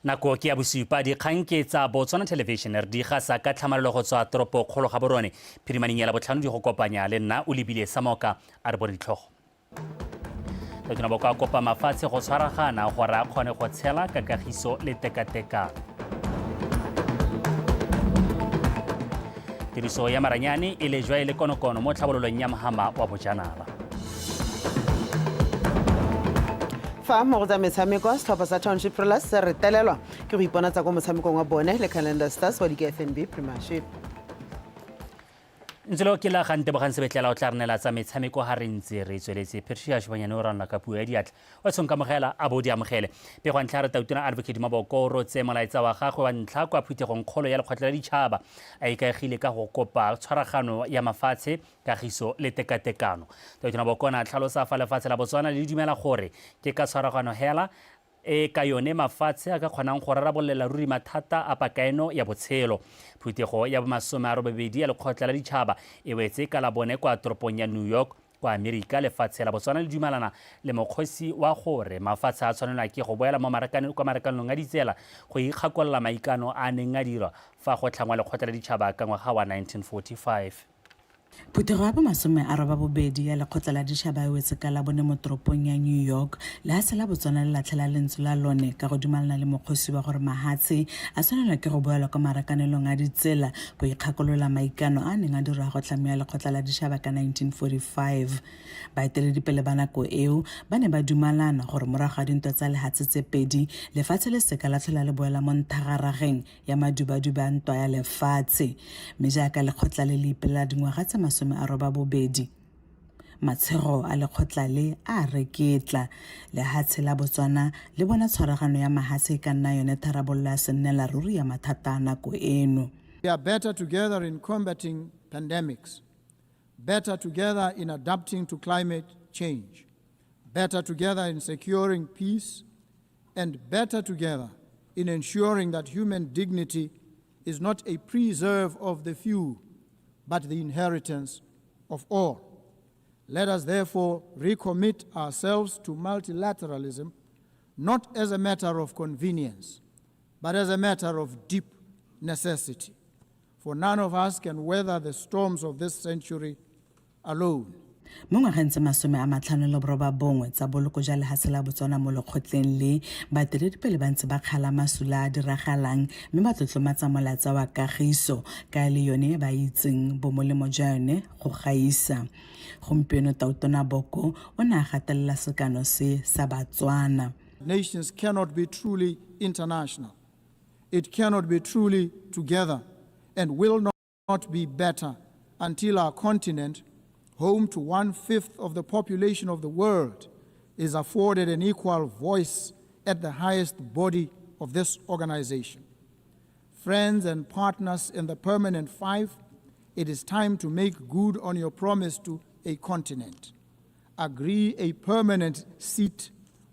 Nako ke ya bosupa, dikgang ke tsa Botswana Television, re di gasa ka tlhamalelo go tswa toropo kgolo ga borone. Phirimaneng ya Labotlhano di go kopanya le nna o lebile Samoka a re bone ditlhogo. Tautona Boko a kopa mafatshe go tshwaragana gore a kgone go tshela ka kagiso le tekatekano. Tiriso ya maranyane e lejwa e le konokono mo tlhabololong ya mohama wa bojanala. Fa mo go tsa metshameko, setlhopha sa Township Rollers se retelelwa ke go iponatsa ko motshamekong wa bone le Calendar Stars wa League FNB Premiership. Ntselo ke la gante bogang sebetlela o tla re neela tsa metshameko ga re ntse re tsweletse. Patricia Shobanyane o ranola ka puo ya diatla. O tshong kamogela a bo di amogele. Pego ya ntlha re Tautona Advocate Maboko o rotse molaetsa wa gagwe wa ntlha kwa phuthegong kgolo ya lekgotla la ditšhaba a ikaegile ka go kopa tshwaragano ya mafatshe kagiso le tekatekano. Tautona Bokona a tlhalosa fa lefatshe la Botswana le dumela gore ke ka tshwaragano hela e ka yone mafatshe a ka kgonang go rarabololela ruri mathata a pakaeno ya botshelo. Phuthego ya bomasome a robabedi ya lekgotla la ditšhaba e wetse ka labone kwa toropong ya New York kwa Amerika. Lefatshe la Botswana le dumalana le mokgosi wa gore mafatshe a tshwanelwa ke go boela mo kwa marakanelong a ditsela go ikgakolola maikano a a neng a dirwa fa go tlhangwa lekgotla la ditšhaba ka ngwaga wa 1945. Phuthego ya bomasome a robabobedi ya lekgotla la ditšhaba e wetse ka Labone mo toropong ya New York. Lehatshe la Botswana le latlhela lentswe la lone ka go dumalana le mokgosi wa gore mahatshe a tshwanelwa ke go boelwa kwa marakanelong a ditsela go ikgakolola maikano a a neng a dirwa go tlamiwa lekgotla la ditšhaba ka 1945. Baeteledipele ba nako eo ba ne ba dumalana gore morago ga dintwa tsa lehatshe tse pedi, lefatshe le seka la tlhola le boela mo nthagarageng ya madubaduba a ntwa ya lefatshe mme jaaka lekgotla le le ipelela dingwaga tse 80, matshego a lekgotla le a reketla. Lehatshe la Botswana le bona tshwaragano ya mahatshe e ka nna yone tharabololo ya sennela ruri ya mathata a nako eno. We are better together in combating pandemics, better together in adapting to climate change, better together in securing peace, and better together in ensuring that human dignity is not a preserve of the few, but the inheritance of all. Let us therefore recommit ourselves to multilateralism, not as a matter of convenience, but as a matter of deep necessity. For none of us can weather the storms of this century alone. Mo ngwageng tse 59 tsa boloko jwa lehatshe la Botswana mo lekgotleng le, baeteledipele ba ntse ba kgala masula a a diragalang mme ba tlotlomatsa molaetsa wa kagiso ka e le yone e ba itseng bomolemo jwa yone go gaisa. Gompieno Tautona Boko o ne a gatelela sekano se sa Batswana. Nations cannot be truly international. It cannot be truly together and will not be better until our continent, home to one-fifth of the population of the world, is afforded an equal voice at the highest body of this organization. Friends and partners in the Permanent Five, it is time to make good on your promise to a continent. Agree a permanent seat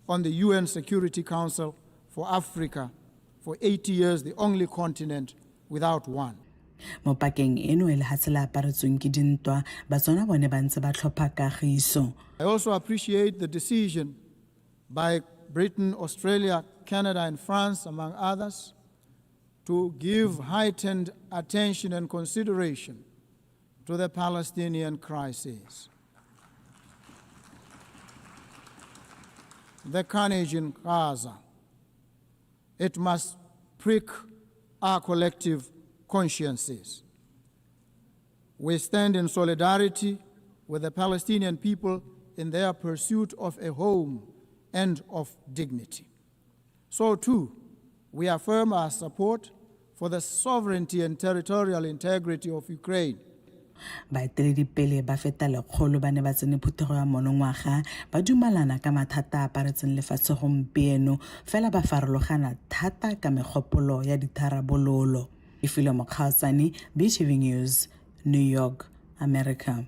on the UN Security Council for Africa, for 80 years the only continent without one. Mo pakeng eno e lehatshe le aparetsweng ke dintwa, Batswana bone ba ntse ba tlhopha kagiso. I also appreciate the decision by Britain, Australia, Canada and France, among others, to give heightened attention and consideration to the Palestinian crisis. The carnage in Gaza, it must prick our collective consciences. We stand in solidarity with the Palestinian people in their pursuit of a home and of dignity. So too, we affirm our support for the sovereignty and territorial integrity of Ukraine. Baeteledipele ba feta lekgolo ba ne ba tsene phuthego ya monongwaga ba dumalana ka mathata a aparetseng lefatshe gompieno, fela ba farologana thata ka megopolo ya ditharabololo. Ifilo Mokgaotsane, BTV News, New York, America.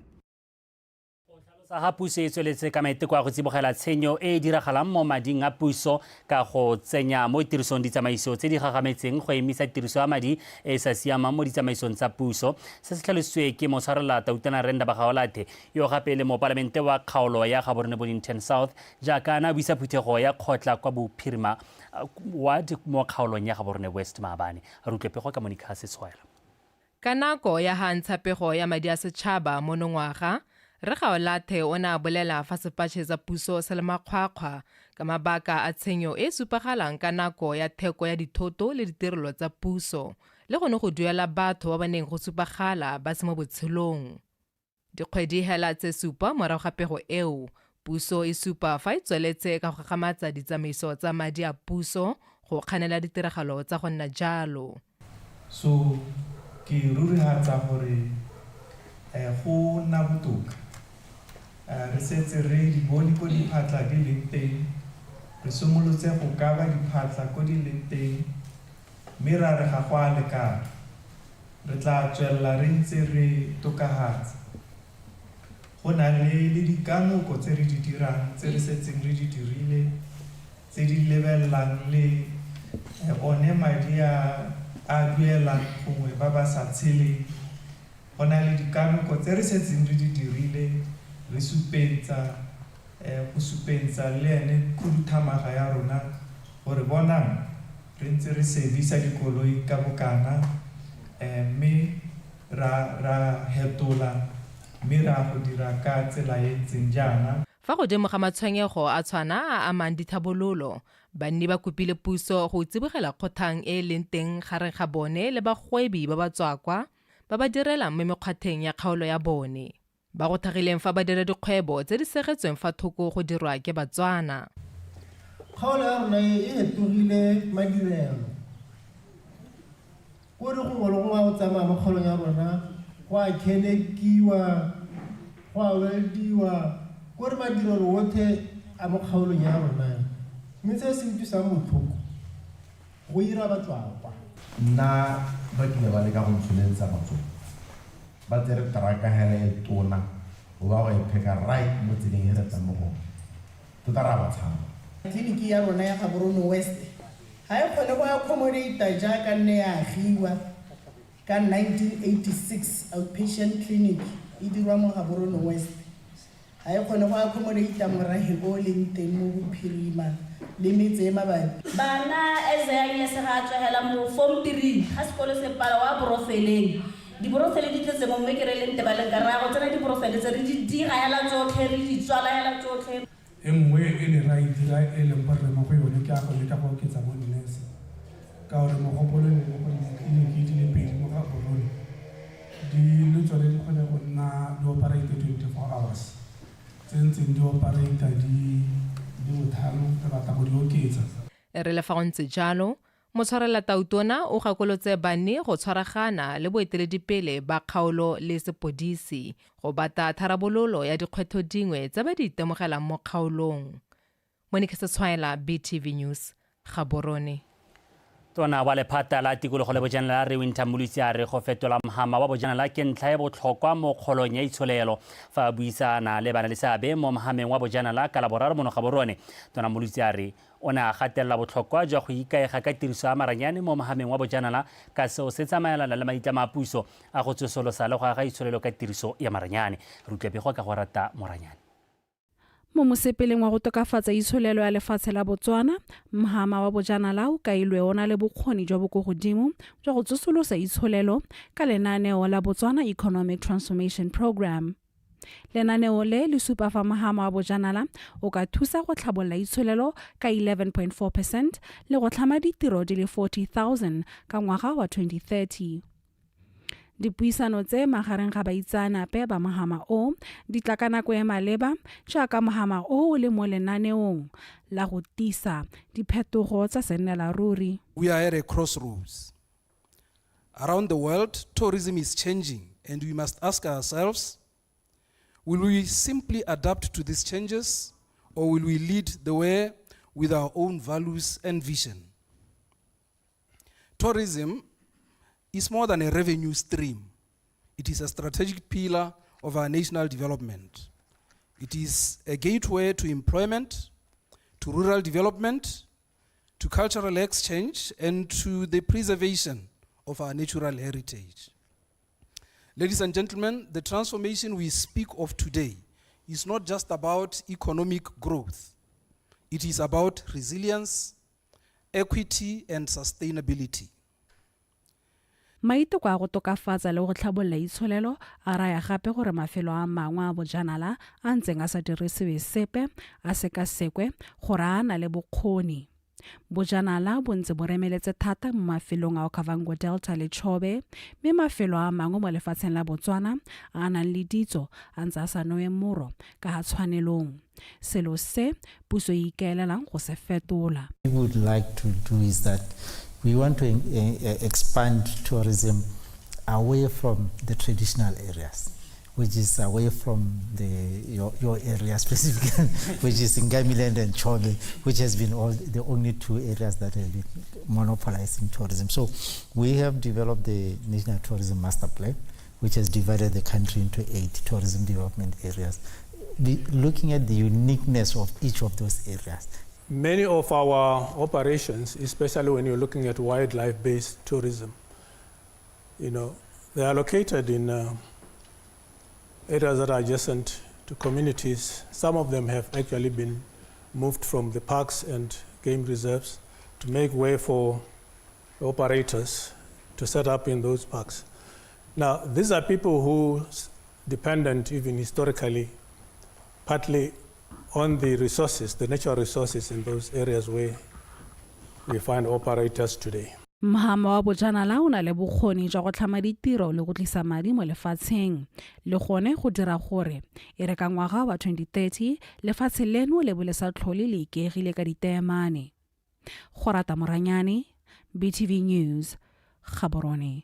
Sa ga puso e tsweletse ka maiteko a go tsibogela tshenyo e e diragalang mo mading a puso ka go tsenya mo tirisong ditsamaiso tse di gagametseng go emisa tiriso ya madi e e sa siamang mo ditsamaisong tsa puso. Se se tlhalositswe ke motshwarela Tautona Rre Ndaba Gaolathe, yo gape e leng mopalamente wa kgaolo ya Gaborone Boddington South, jaaka a ne a buisa phuthego ya kgotla kwa Bophirima Ward mo kgaolong ya Gaborone West maabane. Re utlwe pego ka Monica Setshwaela. Ka nako ya ha a ntsha pego ya madi a setšhaba monongwaga, Rre Gaolathe o ne a bolela fa sepatšhe sa puso se le makgwakgwa ka mabaka a tshenyo e e supagalang ka nako ya theko ya dithoto le ditirelo tsa puso le gone go duela batho ba ba neng go supagala ba se mo botshelong. Dikgwedi hela tse supa morago ga pego eo, puso e supa fa e tsweletse ka go gagamatsa ditsamaiso tsa madi a puso go kganela ditiragalo tsa go nna jalo. So ke rurihatsa gore go nna botoka. Re setse re di bone ko diphatla di leng teng, re somolotse go kaba diphatla ko di leng teng, mme ra re ga go a lekana. Re tlaa tswelela re ntse re tokahatsa. Go na le le dikanoko tse re di dirang, tse re setseng re di dirile, tse di lebelelang le one madi a a duelang gongwe ba ba sa tsheleng. Go na le dikanoko tse re setseng re di dirile, re supetsa, go supetsa le ene khuduthamaga ya rona gore bonang re ntse re servisa dikoloi ka bokana, mme ra ra hetola mme ra go dira ka tsela e ntseng jaana. Fa godimo ga matshwenyego a tshwana a a amang dithabololo, banni ba kopile puso go tsibogela kgothang e e leng teng gareng ga bone le bagwebi ba batswakwa ba ba direlang mo mekgwatheng ya kgaolo ya bone. Ba go thagileng fa ba dira dikgwebo tse di segetsweng fa thoko go dirwa ke Batswana. Kgaolo ya rona e e hetogile madirelo. Ko re gongwe le gongwe ga o tsamaya mo kgaolong ya rona go a khenekiwa, go a weldiwa, ko re madirelo otlhe a mo kgaolong ya rona e. Mme se se utlwisang botlhoko, go ira batswakwa. Nna ba kile ba leka go ntsholetsa matsogo, ba tsere teraka hela e tona go ba go e pheka right mo tseleng e re tlang mo go yone. Tota re a ba tshaba. Tleliniki ya rona ya Gaborone West ga e kgone go accommodate jaaka nne ya agiwa ka 1986, outpatient clinic e dirwa mo Gaborone West. Ga e kgone go accommodate morahe o o leng teng mo Bophirima le metse e mabapi. Bana Isaiah Nyese ga a tswegela mo form three ga sekolo se pala wa borofeleng. Diborofele di tletse mo mme ke re le ntebaleng ka re ya go tsena diborofele tse re di diga hela tsotlhe re di tswala hela tsotlhe. E nngwe e ne ra e dira e leng gore re mo go yone ke ya go leka go oketsa bo nurse ka gore mogopolo e ne e le gore ditleliniki di le pedi mo Gaborone di le tsone di kgone go nna di operate 24 hours. Tse ntseng di operate di le bothalo re batla go di oketsa. E re le fa go ntse jalo, Motshwarela Tautona o gakolotse banni go tshwaragana le boeteledipele ba kgaolo le sepodisi go bata tharabololo ya dikgwetlho dingwe tse ba di itemogelang mo kgaolong. Monica Setshwaela, BTV News, Gaborone. Tona wa lephata la tikologo le bojanala Rre Winter Mmolotsi a re go fetola mhama wa bojanala ke ntlha e botlhokwa mo kgolong ya itsholelo. Fa a buisana le banaleseabe mo mhameng wa bojanala ka Laboraro mono Gaborone, Tona Mmolotsi a re o ne a gatelela botlhokwa jwa go ikaega ka tiriso ya maranyane mo mhameng wa bojanala ka seo se tsamaelana le maitlamo a puso a go tsosolosa le go aga itsholelo ka tiriso ya maranyane. Re utlwa pego ka go rata moranyane. Mo mosepeleng wa go tokafatsa itsholelo ya lefatshe la Botswana, mhama wa bojanala o kailwe o na le bokgoni jwa bo ko godimo jwa go tsosolosa itsholelo ka lenaneo la Botswana Economic Transformation Programme. Lenaneo le le supa fa mhama wa bojanala o ka thusa go tlhabolola itsholelo ka 11.4 percent le go tlhama ditiro di le 40,000 ka ngwaga wa 2030. Dipuisano tse magareng ga baitseanape ba mohama o di tla ka nako e maleba jaaka mohama o o le mo lenaneong la go tiisa diphetogo tsa sennelaruri. We are at a crossroads. Around the world, tourism is changing, and we must ask ourselves, will we simply adapt to these changes, or will we lead the way with our own values and vision? Tourism is more than a revenue stream. It is a strategic pillar of our national development. It is a gateway to employment, to rural development, to cultural exchange, and to the preservation of our natural heritage. Ladies and gentlemen, the transformation we speak of today is not just about economic growth. It is about resilience, equity, and sustainability. Maiteko a go tokafatsa le go tlhabolola itsholelo a raya gape gore mafelo a mangwe a bojanala a ntseng a sa dirisiwe sepe a sekasekwe gore a na le bokgoni. Bojanala bo ntse bo remeletse thata mo mafelong a Okavango Delta le Chobe, mme mafelo a mangwe mo lefatsheng la Botswana a a nang le ditso a ntse a sa nowe moro ka ga tshwanelong. Selo se puso e ikaelelang go se fetola. We would like to do is that we want to expand tourism away from the traditional areas, which is away from your area specifically, which is Ngamiland and Chobe, which has been the only two areas that have been monopolizing tourism. So we have developed the National Tourism Master Plan, which has divided the country into 8 tourism development areas, looking at the uniqueness of each of those areas. Many of our operations, especially when you're looking at wildlife-based tourism, they are located in areas that are adjacent to communities. Some of them have actually been moved from the parks and game reserves to make way for operators to set up in those parks. Now, these are people who dependent, even historically, partly on the resources, the natural resources in those areas where we find operators today. Mhama wa bojanala o na le bokgoni jwa go tlhama ditiro le go tlisa madi mo lefatsheng, le gone go dira gore e re ka ngwaga wa 2030 lefatshe leno le bo le sa tlhole le ikaegile ka diteemane. Gorata Moranyane, BTV News, Gaborone.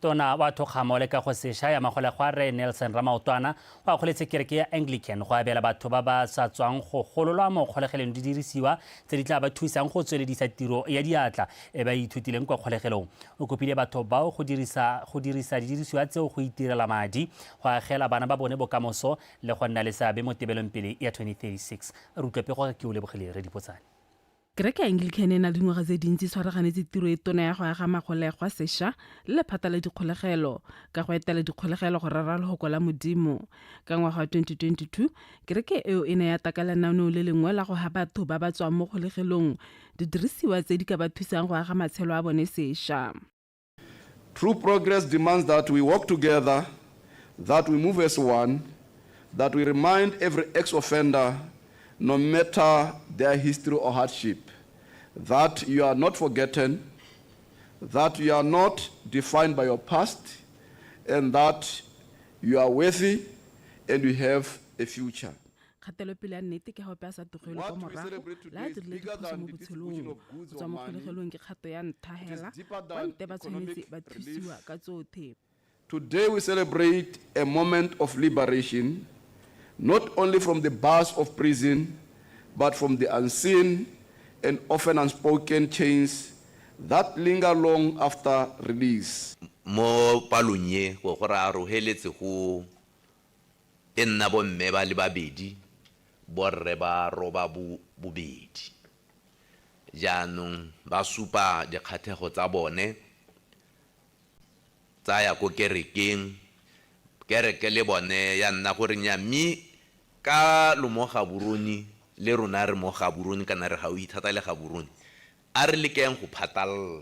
Tona wa thokgamo le kago sešwa ya magolegwa Rre Nelson Ramaotwana o akgoletse kereke ya Anglican go abela batho ba ba sa tswang go gololwa mo kgolegelong didirisiwa tse di tla ba thusang go tsweledisa tiro ya diatla e ba ithutileng kwa kgolegelong. O kopile batho bao go dirisa didirisiwa tseo go itirela madi, go agela bana ba bone bokamoso le go nna le seabe mo tebelong pele ya 2036. Re utlwe pego ke o lebogile Re Dipotsane. Kereke ya Anglican e na le dingwaga tse dintsi tshwaraganetse tiro e tona ya go aga magolegwa sešwa le lephata la dikgolegelo ka go etela dikgolegelo go rera lehoko la Modimo. Ka ngwaga wa 2022, kereke eo e ne ya taka lenaneo le lengwe la go ha batho ba ba tswang mo kgolegelong didirisiwa tse di ka ba thusang go aga matshelo a bone sešwa. True progress demands that we work together, that we move as one, that we remind every ex-offender, no matter their history or hardship, that you are not forgotten, that you are not defined by your past, and that you are worthy and you have a future. Kgatelopele ya nnete ke gape a sa tlogelwe kwa morago le a dirile diphoso mo botshelong. Go tswa mo kgolegelong ke kgato ya ntlha hela, kwa ntle ba tshwanetse ba thusiwa ka tsotlhe. Today we celebrate a moment of liberation, not only from the bars of prison, but from the unseen and often unspoken chains that linger long after release. Mo palong e, go go ra roheletse go e nna bomme ba le babedi, borre ba roba bobedi. Jaanong ba supa dikgatlhego tsa bone, tsa ya ko kerekeng, kereke le bone ya nna gore nya, mme ka lo mo Gaborone, le rona re mo Gaborone, kana re gaufi thata le Gaborone, a re lekeng go phatalla.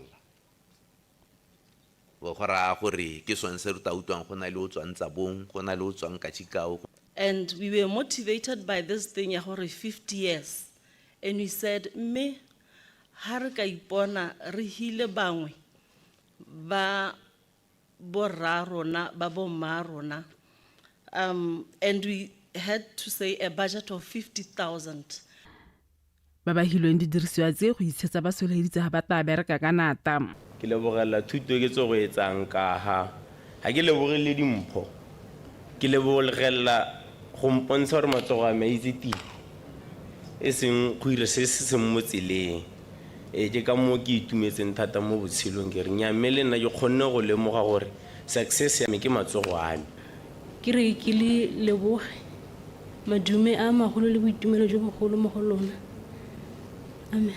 Bo go raya gore ke sone se re tla utlwang go na le o tswang Tsabong, go na le o tswang Kachikau. And we were motivated by this thing ya gore 50 years. And we said, mme ha re ka ipona re hile bangwe ba borra rona, ba bomma rona. And we had to say a budget of 50,000. Ba ba hilweng didirisiwa tse go itshetsa ba soleheditse ha ba tla bereka ka nata. Ke lebogela thuto ke tse go etsang ka ha ha ke lebogele dimpho, ke lebogela go mpontsha gore matsogo a me a itse tiro, e seng go ira se se seng mo tseleng. Ke ka moo ke itumetseng thata mo botshelong, ke re nnyaa, mme le nna ke kgonne go lemoga gore success ya me ke matsogo a me. Ke re ke le leboge Madume a magolo le boitumelo jo bogolo mo go lona. Amen.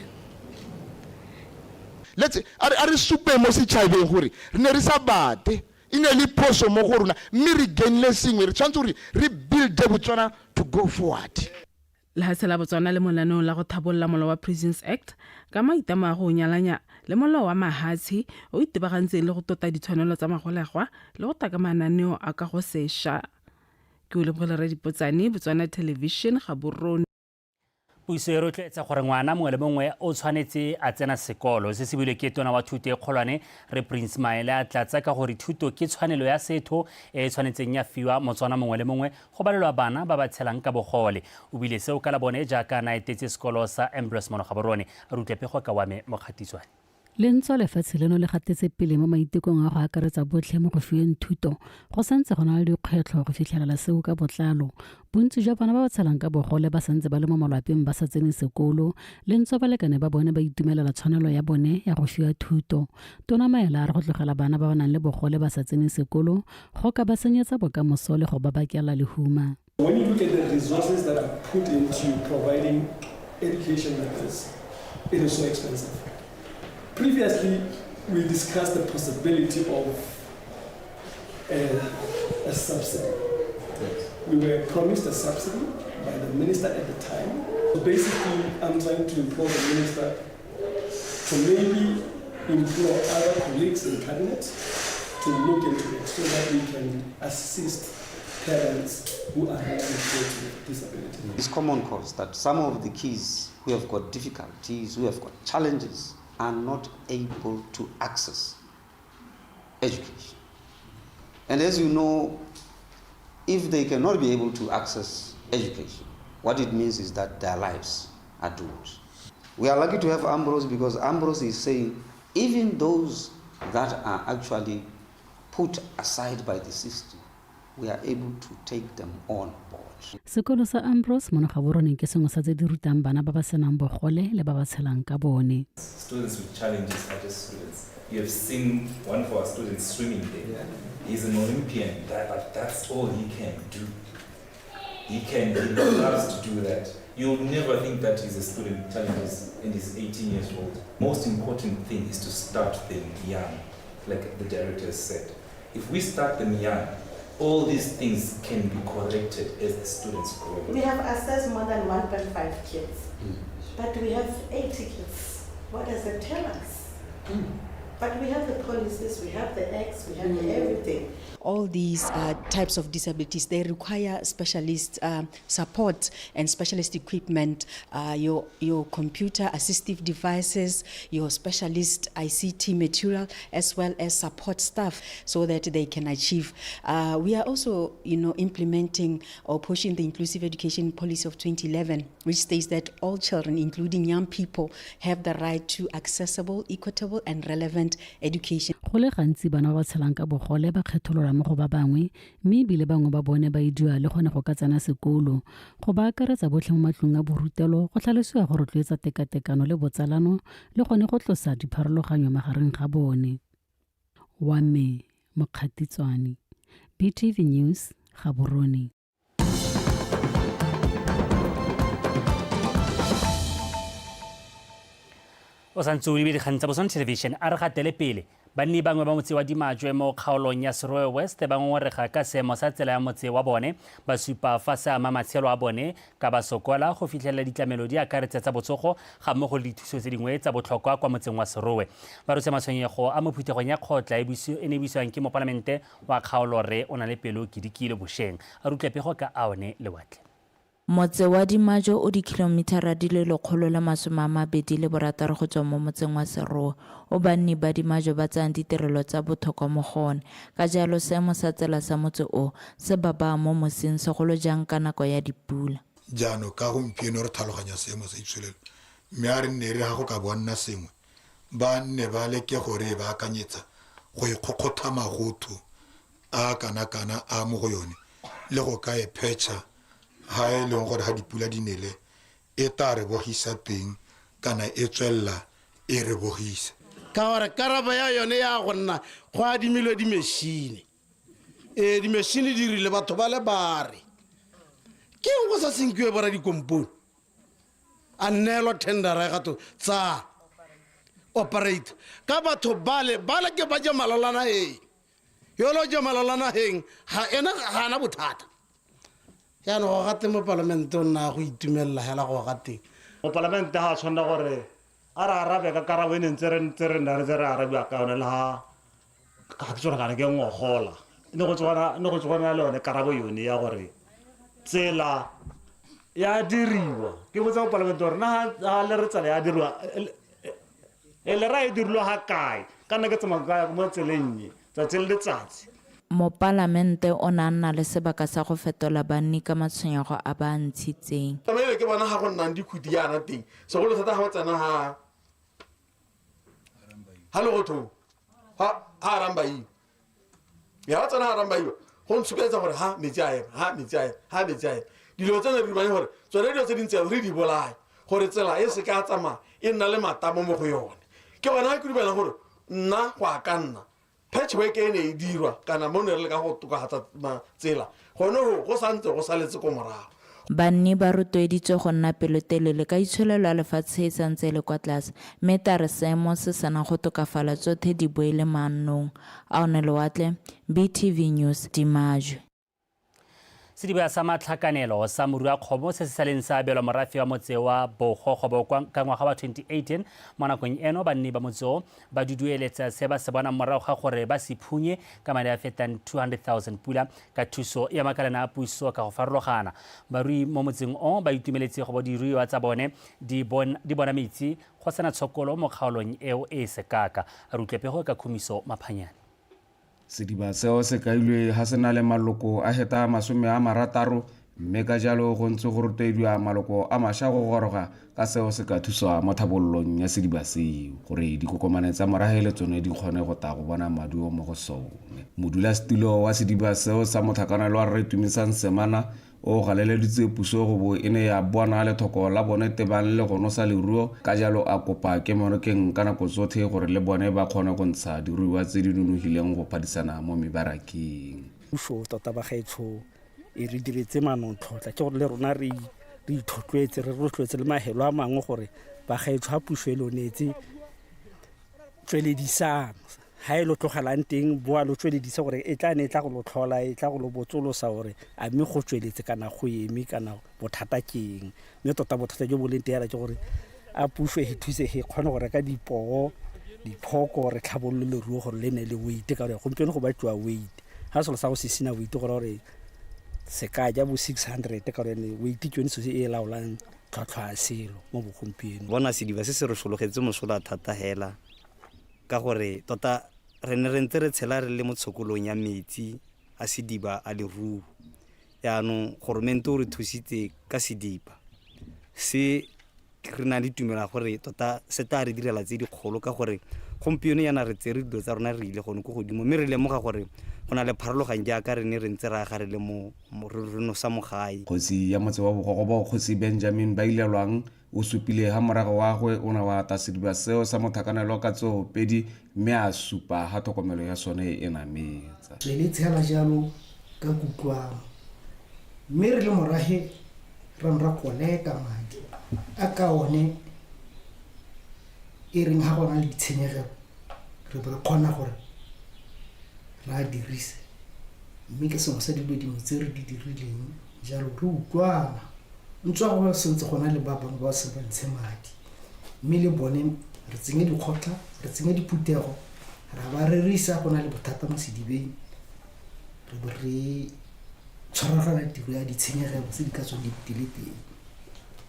Let's a re a re supe mo setšhabeng gore re ne re sa bate e ne le phoso mo go rona mme re gainle sengwe re tshwanetse gore re builde Botswana to go forward. Lehatshe la Botswana le mo lenaneong la go thabolola molao wa Prisons Act ka maitamo a go o nyalanya le molao wa mahatshe o itebagantseng le go tota ditshwanelo tsa magolegwa le go tla ka mananeo a kago sesha. Ke o lebogile Radipotsane, Botswana Television, Gaborone. Puso e rotloetsa gore ngwana mongwe le mongwe o tshwanetse a tsena sekolo. Se se builwe ke tona wa thuto e kgolwane Rre Prince Maele a tlatsa ka gore thuto ke tshwanelo ya setho e e tshwanetseng ya fiwa Motswana mongwe le mongwe go balelwa bana ba ba tshelang ka bogole. O buile seo ka Labone jaaka a ne a etetse sekolo sa Ambrose mono Gaborone. A re utlwe pego ka wa me Mokgatitswane. Le ntswa lefatshe leno le gatetse pele mo maitekong a go akaretsa botlhe mo go fiweng thuto, go santse go na le dikgwetlho go fitlhelela seo ka botlalo. Bontsi jwa bana ba ba tshelang ka bogole ba santse ba le mo malwapeng ba sa tsene sekolo, le ntswa balekane ba bone ba itumelela tshwanelo ya bone ya go fiwa thuto. Tona Maela a re go tlogela bana ba ba nang le bogole ba sa tsene sekolo go ka ba senyetsa bokamoso le go ba bakela lehuma. When you look at the resources that are put into providing education like this, it is so expensive. Previously, we discussed the possibility of a, a subsidy. Yes. We were promised a subsidy by the minister at the time. So basically, I'm trying to implore the minister to maybe implore other colleagues in cabinet to look into it so that we can assist parents who are having kids with disability. It's common cause that some of the kids who have got difficulties, who have got challenges, are not able to access education. And as you know, if they cannot be able to access education, what it means is that their lives are doomed. We are lucky to have Ambrose because Ambrose is saying even those that are actually put aside by the system, we are able to take them on board. Sekolo sa Ambrose mono Gaborone ke sengwe sa tse di rutang bana ba ba senang bogole le ba ba tshelang ka bone. Students with challenges are just students. You have seen one of our students swimming there. Yeah. He's an Olympian, that, but that's all he can do. He can, he loves to do that. You'll never think that he's a student with challenges and he's 18 years old. Most important thing is to start them young, like the director said. If we start them young, all these things can be corrected as the students grow. We have assessed more than 1.5 kids, but we have 80 kids. What does it tell us? But we have the policies, we have the acts, we have the everything. All these types of disabilities, they require specialist support and specialist equipment, your computer assistive devices, your specialist ICT material, as well as support staff so that they can achieve. We are also, implementing or pushing the Inclusive Education Policy of 2011, which states that all children, including young people, have the right to accessible, equitable, and relevant education. Go le gantsi bana ba ba tshelang ka bogole ba kgethololwa mo go ba bangwe mme ebile bangwe ba bone ba idiwa le gone go ka tsena sekolo. Go ba akaretsa botlhe mo matlong a borutelo go tlhalosiwa go rotloetsa tekatekano le botsalano le gone go tlosa dipharologanyo magareng ga bone. Wa me Mokgatitswane, BTV News, Gaborone. O santse o lebile dikgang tsa Botswana Television. A re gatele pele. Banni bangwe ba motse wa Dimajwe mo kgaolong ya Serowe West ba ngongorega ka seemo sa tsela ya motse wa bone, ba supa fa se ama matshelo a bone ka ba sokola go fitlhelela ditlamelo di akaretsa tsa botsogo ga mmogo le dithuso tse dingwe tsa botlhokwa kwa motseng wa Serowe. Ba rotse matshwenyego a mo phuthegong ya kgotla e e ne e buisiwang ke mopalamente wa kgaolo Rre Onale Kedikilwe bosheng. A re utlwe pego ka Aone Lewatle. Motse wa Dimajo o dikhilomithara di le 126 go tswa mo motseng wa Serowe, o banni ba Dimajo ba tsayang ditirelo tsa botlhokwa mo go one. Ka jalo seemo sa tsela sa motse o se ba baya mo mosing segolo jang ka nako ya dipula. Jaanong ka gompieno re tlhaloganya seemo sa itsholelo mme a re nne re ga go ka bo nna sengwe ba nne ba leke gore ba akanyetsa go ikgokgotha magotho a kana-kana a mo go yone le go ka e phetšha ga e leng gore ga dipula di nele e tla re bogisa teng kana e tswelela e re bogisa. Ka gore karabo ya yone ya go nna go adimilwe dimešine, ee, dimešine di rile batho ba le bare. Ke eng go sa senkiwe bora dikompone a neelwa tendera ya gato tsa operate ka batho bale bale ke ba ja malala nageng yo lo ja malala nageng ga ena ga ana bothata. Jaanong go gate mo palamente o nna go itumelela hela go gateng mo palamente ga a tshwanela gore a re arabe ka karabo e ne ntse re ntse re nna re ntse re arabiwa ka yone le ga ga ke tsone kana ke ngogola ne go tswana ne go tswana le yone karabo yone ya gore tsela ya diriwa. Ke botsa mo palamente gore na ga le re tsela ya diriwa e le ra e dirilwe ga kae ka nna ke tsamaya mo tseleng e tsatsi le letsatsi. Mopalamente o ne a nna le sebaka sa go fetola banni ka matshwenyego a ba a ntshitseng. Taba ele ke bona ga go nnang dikhuti jaana teng, segolo thata ga o tsena ha legothong, ha arambaiwa. Ya o tsena ha arambaiwa, go ntshupetsa gore ha metsi a ema, ha metsi a ema, ha metsi a ema. Dilo tsena re di bone gore tsone dilo tse dintsi re di bolaye gore tsela e se ka tsamaya e nna le matamo mo go yone. Ke gona ke dumela gore nna go a ka nna patchwork e ne e dirwa kana mo ne re leka go tokafatsa tsela gone go santse go saletse ko morago. Banni ba rotloeditswe go nna pelotelele ka itsholelo ya lefatshe e santse e le kwa tlase, mme ta re seemo se sena go tokafala tsothe di boele maannong. Aone Lewatle, BTV News, Dimajwe. Sediba sa matlhakanelo sa Moruakgomo se se saleng sa abelwa morafe wa motse wa Bogogobo ka ngwaga wa 2018. Mo nakong eno banni ba motse o ba dudueletsa se ba se bonang morago ga gore ba se phunye ka madi a fetang 200,000 pula ka thuso ya makalana a puso ka go farologana. Barui mo motseng o ba itumeletse go bo diruiwa tsa bone di bona metsi go sena tshokolo mo kgaolong eo e sekaka. Re utlwe pego ka Khumiso Maphanyane. Sediba seo se kailwe ha se na le maloko a heta 60, mme ka jalo go ntse go rotloediwa maloko a mašwa go goroga ka seo se ka thusa mo tlhabololong ya sediba seo gore dikokomane tsa morahe le tsone di kgone go tla go bona maduo mo go sone. Modulasetilo wa sediba seo sa motlhakanelo wa Rre Tumisang Semana o galeleditse puso go bo e ne ya bona lethoko la bone tebang le go nosa leruo, ka jalo a kopa kemonokeng ka nako tsotlhe gore le bone ba kgone go ntsha diruiwa tse di nonogileng go phadisana mo mebarakeng. Puso tota ba gaetsho e re diretse manontlhotlha, ke gore le rona re ithotloetse, re rotloetse le mahelo a mangwe gore ba gaetsho ha puso e lonetse tsweledisang. Ha e lo tlogelang teng boa lo tsweledise gore e tla ne e tla go lo tlhola, e tla go lo botsolosa gore a mme go tsweletse kana go eme kana bothata ke eng. Mme tota bothata jo bo leng teng ke gore a puso e thuse e kgone go reka dipoo, diphoko, re tlhabolole leruo gore le ne le weight, ka gore gompieno go batliwa weight. Ha selo sa go se sena weight go raya gore se ka ja bo 600, ka gore weight ke yone selo se e laolang tlhwatlhwa ya selo mo bogompieno. Bona sediba se se re sologetse mosola thata hela, ka gore tota re ne re ntse re tshela re le mo tshokolong ya metsi a sediba a leruo. Jaanong goromente o re thusitse ka sediba se, re na le tumelo ya gore tota se tla re direla tse dikgolo, ka gore gompieno yana re tsere dilo tsa rona re ile gone ko godimo, mme re lemoga gore go na le pharologanyo jaaka re ne re ntse re aga re le mo re nosa mo gae. Kgosi ya motse wa Bogogobo, Kgosi Benjamin Bailelwang, o supile ha morago wa gagwe o ne wa ata sediba seo sa motlhakanelo ka tsoopedi, mme a supa ha tlhokomelo ya sone e nametsa. Re le tshela jalo ka kutlwano, mme re le morahe ra ra koleka madi a ka one e reng ha gona le ditshenyegelo re bo re kgona gore re a dirise, mme ke sengwe sa dilo dingwe tse re di dirileng jalo re utlwana. Ntswa go sentse gona le ba bangwe ba se ba ntshe madi, mme le bone re tsenye dikgotla, re tsenye diphuthego, ra ba rerisa go na le bothata mo sedibeng, re bo re tshwaragana tiro ya ditshenyegelo tse di ka tswang di le teng.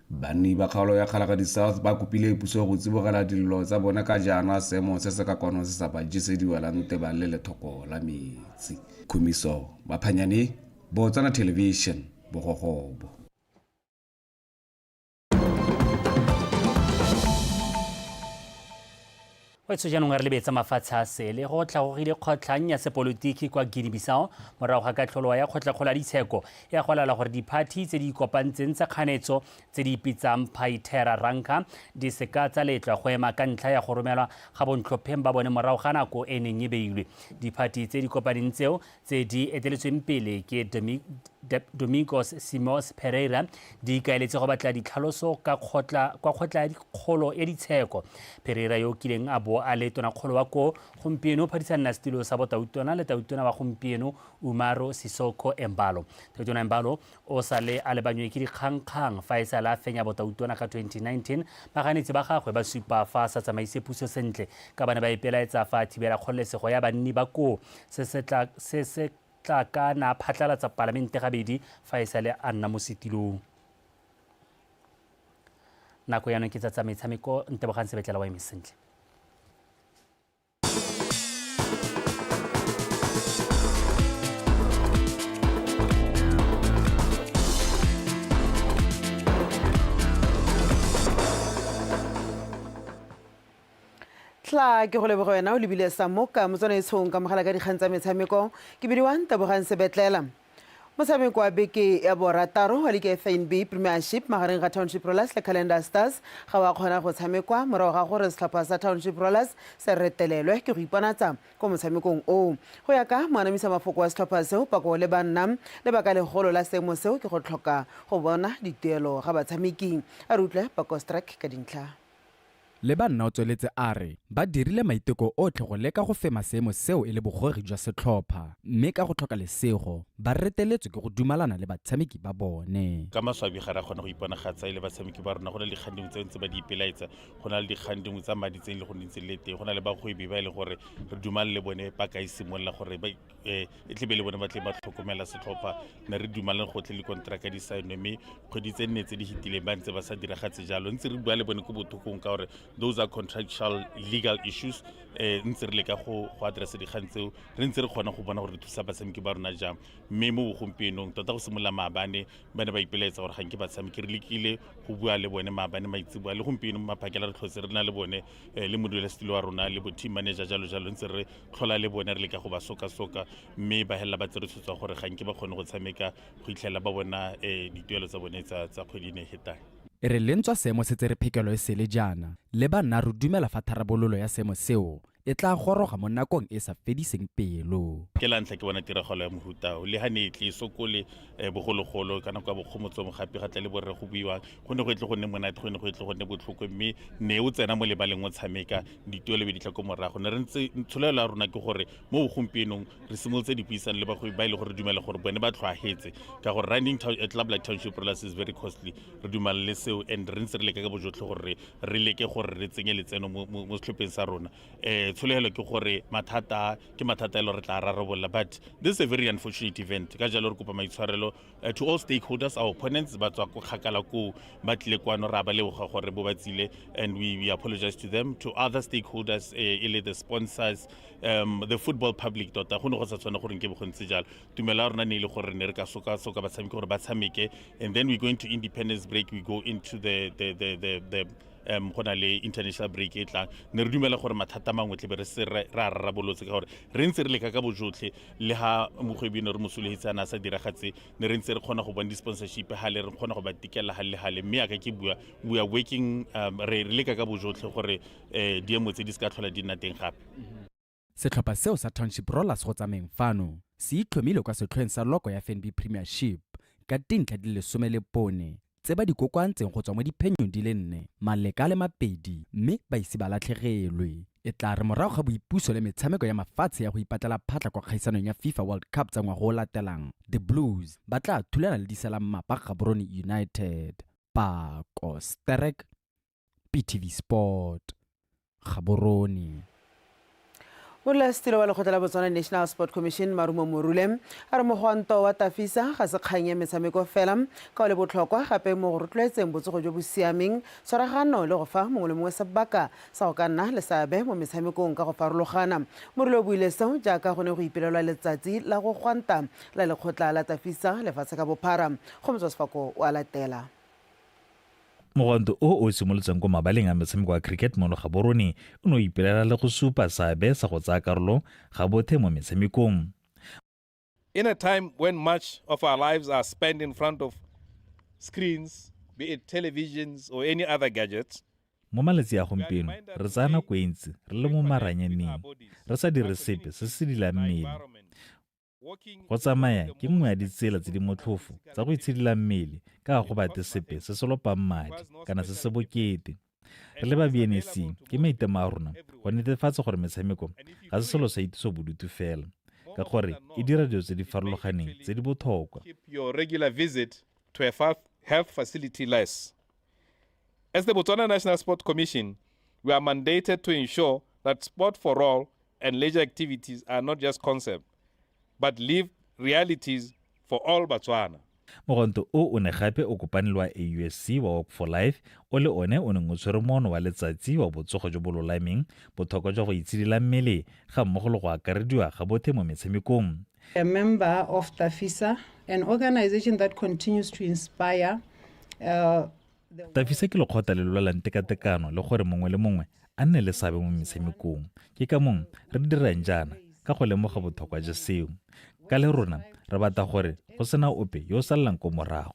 Banni ba kgaolo ya Kgalagadi South ba kopile puso go tsibogela dillo tsa bone ka jaana seemo se se ka kwano se sa ba jese diwelang tebang le lethoko la metsi. Khumiso Maphanyane, Botswana Television, Bogogobo. Wetsho jaanong a re lebetsa mafatshe a sele go tlhagogile kgotlhang ya sepolotiki kwa Guinea Bissau morago ga katlholo ya kgotlakgolo ya ditsheko ya go laela gore diphathi tse di ikopantseng tsa kganetso tse di ipitsang Phaithera Ranka di seka tsa letlwa go ema ka ntlha ya go romelwa ga bontlhopheng ba bone morago ga nako e neng e beilwe. Diphathi tse di kopaneng tseo tse di eteletsweng pele ke Domingos Simões Pereira di ikaeletse go batla ditlhaloso ka kgotla kwa kgotla ya dikgolo ya ditsheko. Pereira yo o kileng a bo a le tonakgolo wa koo gompieno o phadisanela setilo sa botautona le tautona wa gompieno Umaro Sissoco Embalo. Tautona Embalo o sa le a lebanywe ke dikgangkgang fa e sa le a fenya botautona ka 2019. Baganetsi ba gagwe ba supa fa a sa tsamaise puso sentle ka ba ne ba ipelaetsa fa a thibela kgololesego ya banni ba koo. Se se tla se se tla ka na phatlalatsa palamente gabedi fa e sale a nna mo setilong. Nako jaanong ke tsa tsa metshameko Ntebogang Sebetlela wa eme sentle. Tla ke go leboge wena o lebile sa moka motswanaetshong ka mogala ka dikgang tsa metshameko ke bidiwa Ntebogang Sebetlela. Motshameko wa beke ya borataro wa liki ya FNB Premiership magareng ga Township Rollers le Calendar Stars ga wa kgona go tshamekwa morago ga gore setlhopha sa Township Rollers se retelelwe ke go iponatsa ko motshamekong oo. Go ya ka moanamisa mafoko wa setlhopha seo Pako le Banna, lebaka legolo la seemo seo ke go tlhoka go bona dituelo ga batshameki. A re utlwe Pako Strike ka dintlha. Lebanna o tsweletse a re ba dirile maiteko otlhe go leka go fema seemo seo e le bogogi jwa setlhopha mme ka go tlhoka lesego ba reteletswe ke go dumalana le batshameki ba bone. Ka maswabi ga re a kgona go iponagatsa e le batshameki ba rona, go na le dikgang dingwe tse ntse ba di ipelaetsa, go na le dikgang dingwe tsa madi tse e le gore di ntse di le teng, go na le bagwebi ba e leng gore re dumalane le bone ba ka e simolola gore ba e tle be le bone ba tle ba tlhokomela setlhopha. Ne re dumalane gotlhe le kontraka di saenwe, mme kgwedi tse nne tse di fetileng ba ntse ba sa diragatse jalo. Ntse re bua le bone ko bothokong ka gore those are contractual legal issues. Ntse re leka go address dikgang tseo, re ntse re kgona go bona gore re thusa batshameki ba rona jang. Mme mo bogompienong tota go simolola maabane ba ne ba ipelaetsa gore ga nke batshameki, re lekile go bua le bone maabane maitseboa le gompieno maphakela re tlhotse re na le bone le modulasetilo wa rona le bo team manager jalo jalo, ntse re tlhola le bone re leka go ba soka-soka, mme ba helela ba tsere tshwetso ya gore ga nke ba kgone go tshameka go itlhelela ba bona dituelo tsa bone tsa kgwedi e ne e fetang. E re le ntswa seemo se tsere phekelo e sele jaana, le ba nna re dumela fa tharabololo ya seemo seo e tla goroga mo nakong e sa fediseng pelo. Ke la ntlha ke bona tiragalo ya mohuta o, le ha ne e tle e sokole bogologolo ka nako ya bokgomotso mogapi ga tla le borre go buiwang, go ne go etle go nne monate, go ne go etle go nne botlhoko, mme ne o tsena mo lebaleng o tshameka, dituelo be di tla ko morago. Ne re ntse tsholelo ya rona ke gore mo bogompienong re simolotse dipuisano le bagwebi ba e le gore re dumela gore bone ba tlhwaagetse, ka gore running a club like Township Rollers is very costly. Re dumela le seo and re ntse re leka ka bojotlhe gore re leke gore re tsenye letseno mo setlhopheng sa rona. Tshologelo ke gore mathata ke mathata e le gore re tla rarabolola, but this is a very unfortunate event. Ka jalo re kopa maitshwarelo to all stakeholders, our opponents ba tswa ko kgakala koo ba tlile kwano, re a ba leboga gore bo ba tsile, and we apologize to them, to other stakeholders, e le the sponsors, the football public. Tota go ne go sa tshwane gore nke bo go ntse jalo. Tumelo ya rona ne e le gore ne re ka soka-soka batshameki gore ba tshameke, and then we go into independence break, we go into the go na le international break e tlang. Ne re dumela gore mathata mangwe tle be re se re a rarabolotse, ka gore re ntse re leka ka bojotlhe. Le ha mogwebi ne re mo sologetse a ne a sa diragatse, ne re ntse re kgona go bona di-sponsorship gale, re kgona go ba tikela gale le gale, mme yaka ke bua, we are working, re leka ka bojotlhe gore diemo tse di se ka tlhola di nna teng gape. Setlhopha seo sa Township Rollers go tsamayeng fano se itlhomile kwa setlhoeng sa loko ya FNB Premiership ka dintlha di le 14 tse ba di kokoantseng go tswa mo diphenyong di le nne, maleka a le mabedi mme ba ise ba latlhegelwe. E tla re morago ga boipuso le metshameko ya mafatshe ya go ipatlela phatlha kwa kgaisanong ya FIFA World Cup tsa ngwaga o latelang, The Blues ba tla thulana le diselamapa Gaborone United. Pako Sterek, PTV Sport, Gaborone. Modulasetilo wa lekgotla la Botswana National Sport Commission Marumo Morule a re mogwanto wa Tafisa ga se kgang ya metshameko fela, ka o le botlhokwa gape mo go rotloetseng botsogo jo bo siameng, tshwaragano le go fa mongwe le mongwe sebaka sa go ka nna le seabe mo metshamekong ka go farologana. Morule o buile seo jaaka go ne go ipelelwa letsatsi la go gwanta la lekgotla la Tafisa lefatshe ka bophara. Go Motswa Sefako o a latela. Mogwanto o o simolotseng ko mabaleng a metshameko a cricket mono Gaborone o ne o ipelela le go supa seabe sa go tsaya karolo ga bothe mo metshamekong. In a time when much of our lives are spent in front of screens, be it televisions or any other gadgets, Mo malatsi a gompieno re tsaya nako e ntsi re le mo maranyaneng re sa dire sepe se se sidilang mmele. Go tsamaya ke nngwe ya ditsela tse di motlhofo tsa go itshidila mmele ka ga go batle sepe se se lopang madi kana se se bokete. Re le ba BNSC ke maitemo a rona go netefatsa gore metshameko ga se selo sa itiso bodutu fela ka gore e dira dilo tse di farologaneng tse di botlhokwa. Keep your regular visit to a health facility less. As the Botswana National Sport Commission, we are mandated to ensure that sport for all and leisure activities are not just concept, but live realities for all Batswana. Mogwanto o o ne gape o kopane le wa AUSC wa Walk for Life o le one o neng o tshwere moono wa letsatsi wa botsogo jo bo lolameng, botlhokwa jwa go itshidila mmele ga mmogo le go akarediwa ga bothe mo metshamekong. A member of Tafisa, an organization that continues to inspire Tafisa ke lekgotla le lwelang tekatekano le gore mongwe le mongwe a nne le seabe mo metshamekong. Ke ka mong re dirang jaana ka go lemoga botlhokwa jwa seo. Ka le rona re batla gore go sena ope yo o salelang ko morago.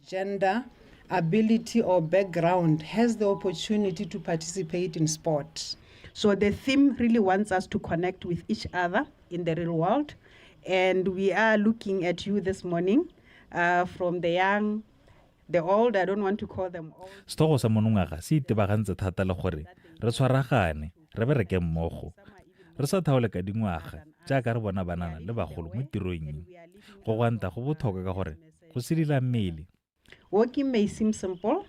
Gender, ability or background has the opportunity to participate in sport. So the theme really wants us to connect with each other in the real world. And we are looking at you this morning from the young, the old, I don't want to call them old. Setlhogo sa monongwaga se itebagantse thata le gore re tshwaragane, re bereke mmogo, re sa thaole ka dingwaga jaaka re bona banana le bagolo mo tirong e. Go gwanta go botlhokwa ka gore go sedila mmele. Walking may seem simple,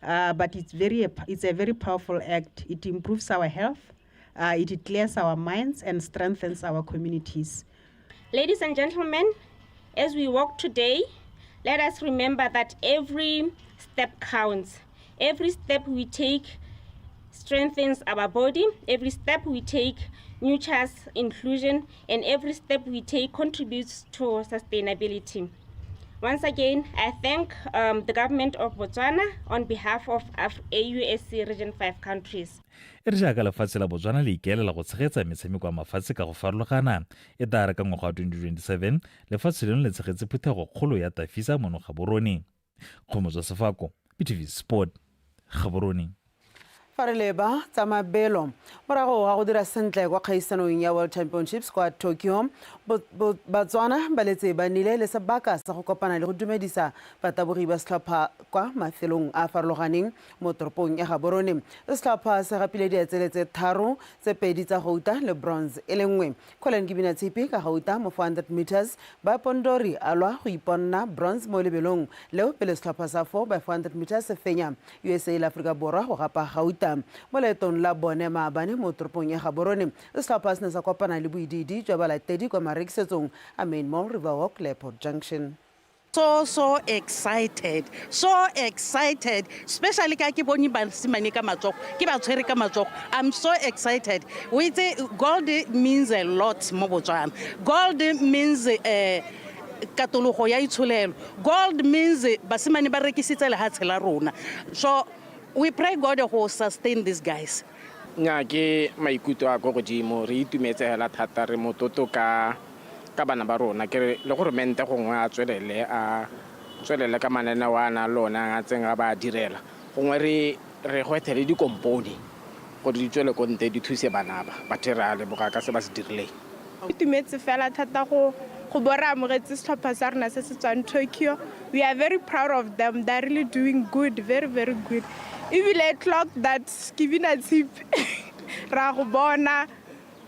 but it's a very powerful act. It improves our health, it clears our minds and strengthens our communities. Ladies and gentlemen, as we walk today, let us remember that every step counts. Every step we take strengthens our body. Every step we take nurtures inclusion, and every step we take contributes to sustainability. Once again, I thank the government of Botswana on behalf of AUSC Region 5 countries. E re jaaka lefatshe la Botswana le ikaelela go tshegetsa metshameko ya mafatshe ka go farologana, e tla re ka ngwaga wa 2027 lefatshe leno le tshegetse phuthego kgolo ya Tafisa mono Gaborone. Kgomotso Sefako, BTV Sport, Gaborone. Fa re leba tsa mabelo morago ga go dira sentle kwa kgaisanong ya World Championships kwa Tokyo, Batswana ba letse ba nnile le sebaka sa go kopana le go dumedisa batabogi ba setlhopha kwa mafelong a a farologaneng mo toropong ya Gaborone. Setlhopha se gapile diatsele tse 3, tse 2 tsa gouta le bronze e le nngwe. Colin Kibina Tshipi ka gauta mo 400 meters, ba Pondori a lwa go iponna bronze mo lebelong leo pele setlhopha sa 4 by 400 meters se fenya USA le Afrika Borwa go gapa gauta. Mo leetong la bone maabane mo toropong ya Gaborone, setlhopha se ne sa kopana le boidiidi jwa balatedi kwa marekisetsong a Main Mall, Riverwalk le Airport Junction. So excited, so excited, especially ka ke bone basimane ka matsogo, ke ba tshwere ka matsogo. I'm so excited. O itse gold means a lot mo Botswana. Gold means katologo ya itsholelo. Gold means basimane ba rekisitse lehatshe la rona. So we pray God go sustain these guys. Nya ke maikutlo a ko godimo, re itumetse hela thata, re motlotlo ka bana ba rona. Ke re le gore mente gongwe a tswelele, a tswelele ka mananeo a nang le one a ntseng a ba direla. Gongwe re gwethe le dikompone gore di tswele ko ntle di thuse bana ba. Batho re a leboga ka se ba se dirileng. Itumetse fela thata go bo re amogetse setlhopha sa rona se se tswang Tokyo. We are very proud of them. They are really doing good, very, very good. Ebile clock that ke bina tshipi ra go bona.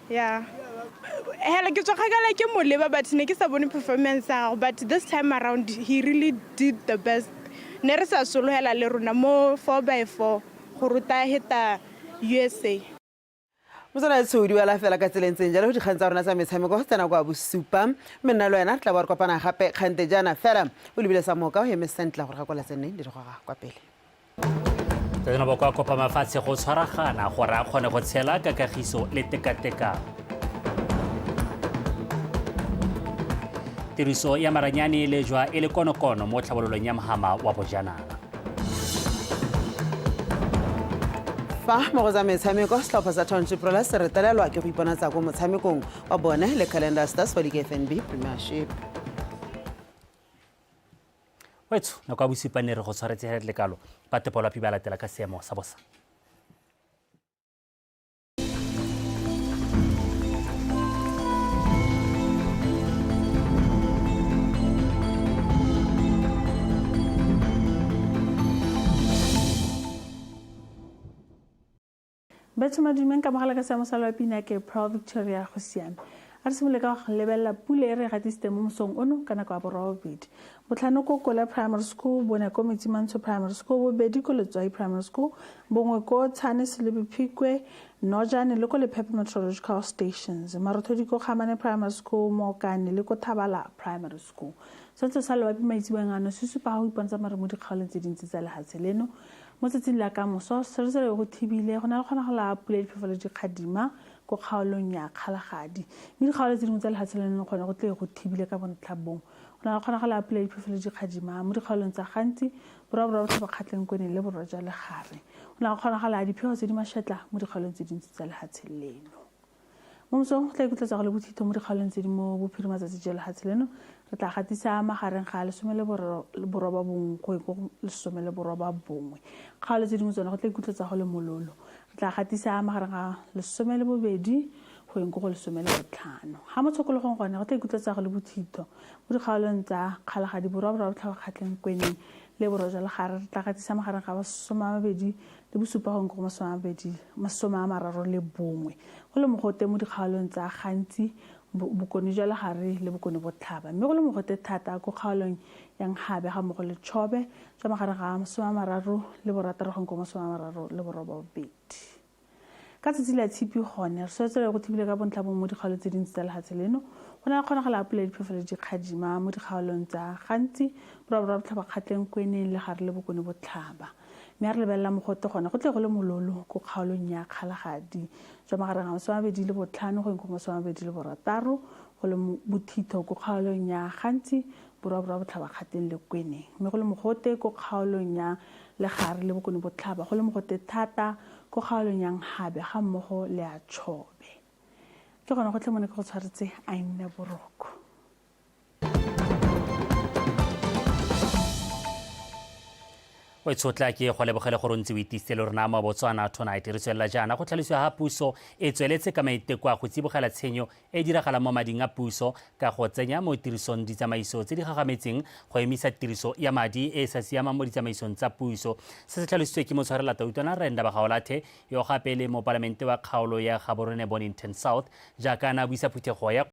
Yeah. Hela ke tswa kgakala ke mo leba, but ne ke sa bone performance ya gagwe, but this time around he really did the best. Ne re sa sologela le rona mo four by four go ruta heta USA. Motswana Tshodi wa la fela ka tseleng tseng jalo dikgang tsa rona tsa metshameko tsena kwa bosupa, mme nna le wena re tla bo re kopana gape kgante jaana fela o lebile sa moka o eme sentle gore ga kwa latseneng di re goga kwa pele. Tsena ba kwa kopa mafatshe go tshwaragana gore a kgone go tshela ka kagiso le tekatekano. Tiriso ya maranyane e lejwa e le konokono mo tlhabololong ya mohama wa bojanala. Fa mo go tsa metshameko, setlhopha sa Township Rollers se retelelwa ke go iponatsa ko motshamekong wa bone le Calendar Stars wa League FNB Premiership. Wetsho, nako ya bosupa ne re go tshwaretse lekalo ba tepolwapi ba latela ka seemo sa bosa. Batho madumeng ka mogala ka seemo sa loapina ke Pearl Victoria go siame. A re simolole ka go lebelela pula e re e gatisitseng mo mosong ono ka nako ya borobedi. Botlhano ko Kola Primary School, bone ko Metsimantsho Primary School, bobedi ko Letswai Primary School, bongwe ko Tshane Selebi Phikwe, Nojane le ko Lephepe Meteorological Stations. Marothodi ko Kgamane Primary School, Mookane le ko Thabala Primary School. Setshwantsho sa loapi maitseboeng ano se supa ga go ipontsha maru mo dikgaolong tse dintsi tsa lehatshe leno. Mo tsatsing la ka moso, seretse go thibile, go na le kgonagalo ya pula ya diphefo le dikgadima ko kgaolong ya Kgalagadi. Mme dikgaolo tse dingwe tsa lehatshe leno gone go tle go thibile ka bontlha bongwe. Go na le kgonagalo ya pula ya diphefo le dikgadima mo dikgaolong tsa Gantsi, Borwa Borwa Botlhaba Kgatleng Kweneng le Borwa jwa Legare. Go na le kgonagalo ya diphefo tse di mašetla mo dikgaolong tse dintsi tsa lehatshe leno. Mo mosong go tla ikutlwetsa go le bothitho mo dikgaolong tse di mo bophirimatsatsi jwa lehatshe leno. Re tla gatisa magareng ga 19 go ko 19. Kgaolo tse dingwe tsone go tla ikutlwetsa go le mololo. Re tla gatisa magareng ga 12 go yeng ko go 15. Ga mo tshokologong gone go tla ikutlwetsa go le bothitho mo dikgaolong tsa Kgalagadi Borwa, Borwa Botlhaba Kgatleng Kweneng le Borwa jwa Legare. Re tla gatisa magareng ga 27 go go 31. Go le mogote mo dikgaolong tsa Gantsi, Bokone jwa Legare le Bokone Botlhaba. Mme go le mogote thata ko kgaolong ya Nhabe ga mmogo le Chobe, jwa magareng ga 36 go go 38. Ka tsatsi la Tshipi gone, re swetse go thibile ka bontlha bongwe mo dikgaolong tse dintsi tsa lehatshe leno. Go na le kgonagalo ya pula ya diphefo le dikgadima mo dikgaolong tsa Gantsi, Borwa Borwa Botlhaba Kgatleng, Kweneng, Legare le Bokone Botlhaba. Mme a re lebelela mogote gone go tle go le mololo ko kgaolong ya Kgalagadi, jwa magareng ga 25 go yeng go 26, go le bothitho ko kgaolong ya Gantsi, Borwa Borwa Botlhaba Kgatleng le Kweneng. Mme go le mogote ko kgaolong ya Legare le Bokone Botlhaba, go le mogote thata ko kgaolong ya Nhabe ga mmogo le ya Chobe. Ke gone gotlhe mo ne ke go tshwaretse, a e nne boroko. O tshotla ke go lebogele gore o ntse o itisitse le rona mo Botswana Tonight. Re tswelela jaana go tlhalosiwa ga puso e tsweletse ka maiteko a go tsibogela tshenyo e e diragalang mo mading a puso ka go tsenya mo tirisong ditsamaiso tse di gagametseng go emisa tiriso ya madi e e sa siamang mo ditsamaisong tsa puso. Se se tlhalositswe ke motshwarela tautwana Rre Ndaba Gaolathe yo gape e le mopalamente wa kgaolo ya Gaborone Bonnington South jaaka a ne a buisa phuthego ya